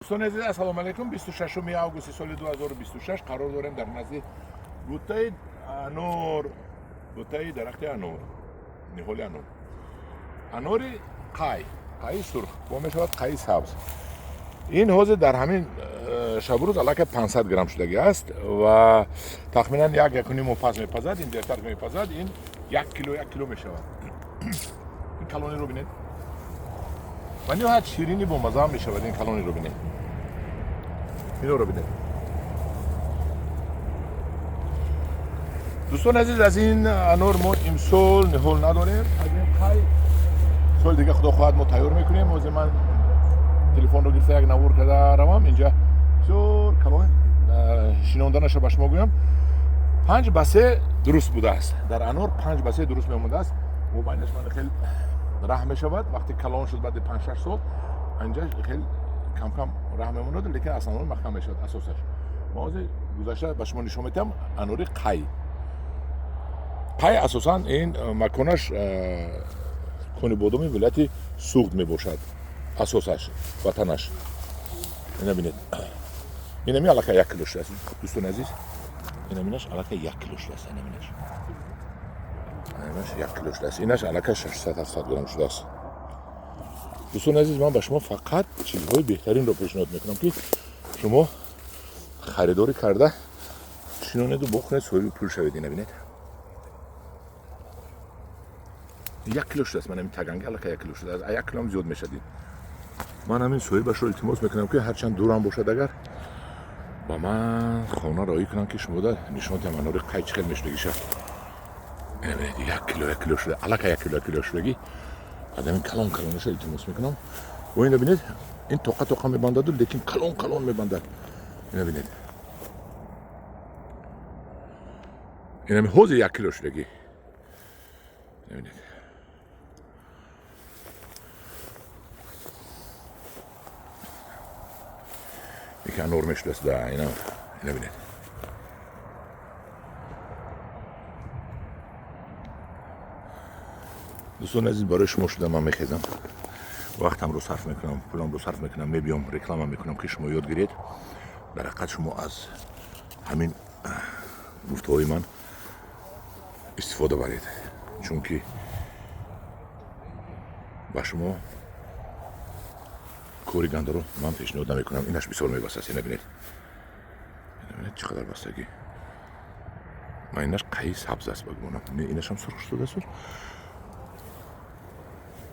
Дӯстони азиз, ассалому алайкум. 26 августи соли 2026 қарор дорем дар назди бутаи анор, бутаи дарахти анор, ниҳоли анор, анори қай, қайи сурх бо мешавад қайи сабз. Ин ҳозир дар ҳамин шабу рӯз аллакай 500 грамм шудагӣ аст ва тахминан як якуним моҳ пас мепазад. Ин дертар мепазад, ин 1 кило 1 кило мешавад. Ин калониро бинед ва ниҳоят ширини бомаза ҳам мешавад. Ин калониро бинед, иноро бинед. Дӯстони азиз, аз ин анор мо имсол ниҳол надорем. Аз ин қай соли дига, худо хоҳад, мо тайёр мекунем. Ҳозир ман телефонро гирифта як навор карда равам. Инҷа бисёр калон шинонданаша ба шумо гӯям. 5 ба 3 дуруст будааст. Дар анор 5 ба 3 дуруст мемондааст. Мобайнаш ман хел раҳ мешавад. Вақте калон шуд, баъди 5-6 сол инҷа хел камкам раҳ мемонад, лекин асанор маҳкам мешавад асосаш. Мо ҳозир гузашта ба шумо нишон медиҳам анори қай. Қай асосан ин маконаш кони бодоми вилояти Суғд мебошад, асосаш, ватанаш. Ина бинед, инами аллакай 1 кило шудааст, дӯстони азиз. Инаминаш аллакай 1 кило шудааст. Инаминаш 1 кило шудааст. Инаш аллакай 600-700 грамм шудааст. Дӯстони азиз, ман ба шумо фақат чизҳои беҳтаринро пешниҳод мекунам, ки шумо харидорӣ карда шинонеду бохунед, соҳиби пул шавед. Ина бинед, 1 кило шудааст. Ман ҳамин таганги аллакай 1 кило шудааст, 1 килоам зиёд мешавад ин. Ман ҳамин соҳибашро илтимос мекунам, ки ҳарчанд дурам бошад, агар ба ман хона роҳӣ кунам, ки шумо нишон диҳам анори қай чӣ хел мешудагиша. Ина бинед, 1 кило 1 кило шуда, аллакай 1 кило 1 кило шудагӣ. Аз ҳамин калон калонаша илтимос мекунам. Ва ина бинед, ин тоқа тоқа мебандаду, лекин калон калон мебандад. Ина бинед, инами ҳозир 1 кило шудагӣ. Ина бинед. Яке анор мешудааст да. Ина бинед. Дӯстони азиз, барои шумо шуда ман мехезам, вақтамро сарф мекунам, пуламро сарф мекунам, мебиём, реклама мекунам, ки шумо ёд гиред. Дар ҳақиқат шумо аз ҳамин гуфтаҳои ман истифода баред, чунки ба шумо кори гандаро ман пешниҳод намекунам. Инаш бисёр мебастааст. Ина бинед, ина бинед, чӣ қадар бастагӣ. Ман инаш қайи сабз аст ба гумонам. Инашам сурх шудааст.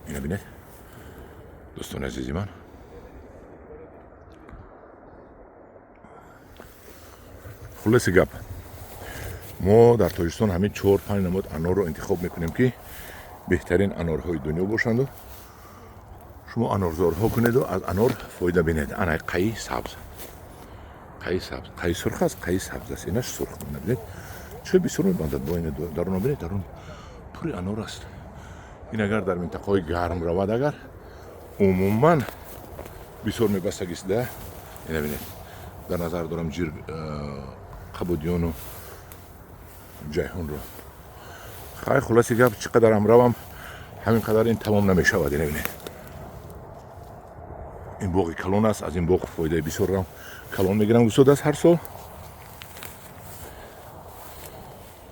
Ина бинед, дӯстони азизи ман. Хулоси гап, мо дар Тоҷикистон ҳамин чор панҷ намуд анорро интихоб мекунем, ки беҳтарин анорҳои дунё бошанду шумо анорзорҳо кунеду аз анор фоида бинед. Ана қайи сабз, қайи сабз, қайи сурх аст, қайи сабз аст. Инаш сурх. Бинед, чӣ бисёр мебандад. Бо ина даруна бинед, дарун пури анор аст. Ин агар дар минтақаҳои гарм равад, агар умуман бисёр мебастагист да. Ина бинед, дар назар дорам ҷир Қабудиёну Ҷайҳунро. Хай, хулоси гап, чӣ қадарам равам, ҳамин қадар ин тамом намешавад. Ина бинед, ин боғи калон аст. Аз ин боғ фоидаи бисёрам калон мегирам густодааст ҳар сол.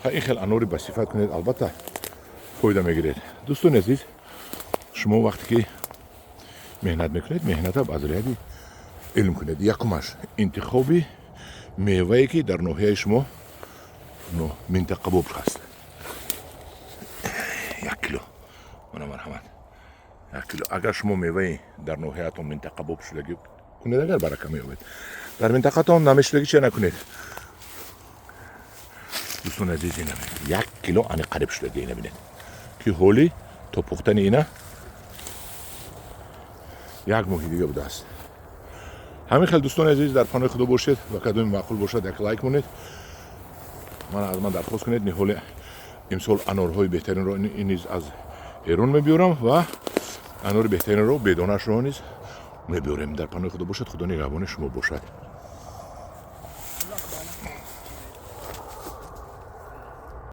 Ин хел анори ба сифат кунед, албатта фоида мегиред. Дӯстони азиз, шумо вақте ки меҳнат мекунед, меҳната аз риҳати илм кунед. Якумаш, интихоби мевае, ки дар ноҳияи шумо минтақабоб ҳаст. 1 кило, мана, марҳамат, 1 кило. Агар шумо меваи дар ноҳияатон минтақабоб шудагӣ кунед, агар барака меёбед. Дар минтақатон намешудагӣ чия накунед. Дӯстони азиз, ина 1 кило ани қариб шудагӣ. Ина бинед, ки ҳоли то пухтани ина як моҳи дига будааст. Ҳамин хел, дӯстони азиз, дар паноҳи Худо бошед ва кадоми маъқул бошад, як лайк монед, ман аз ман дархост кунед. Ниҳоли имсол анорҳои беҳтаринро низ аз Эрон мебиёрам ва анори беҳтаринро, бедонаашро низ мебиёрем. Дар паноҳи Худо бошад, Худо нигаҳбони шумо бошад.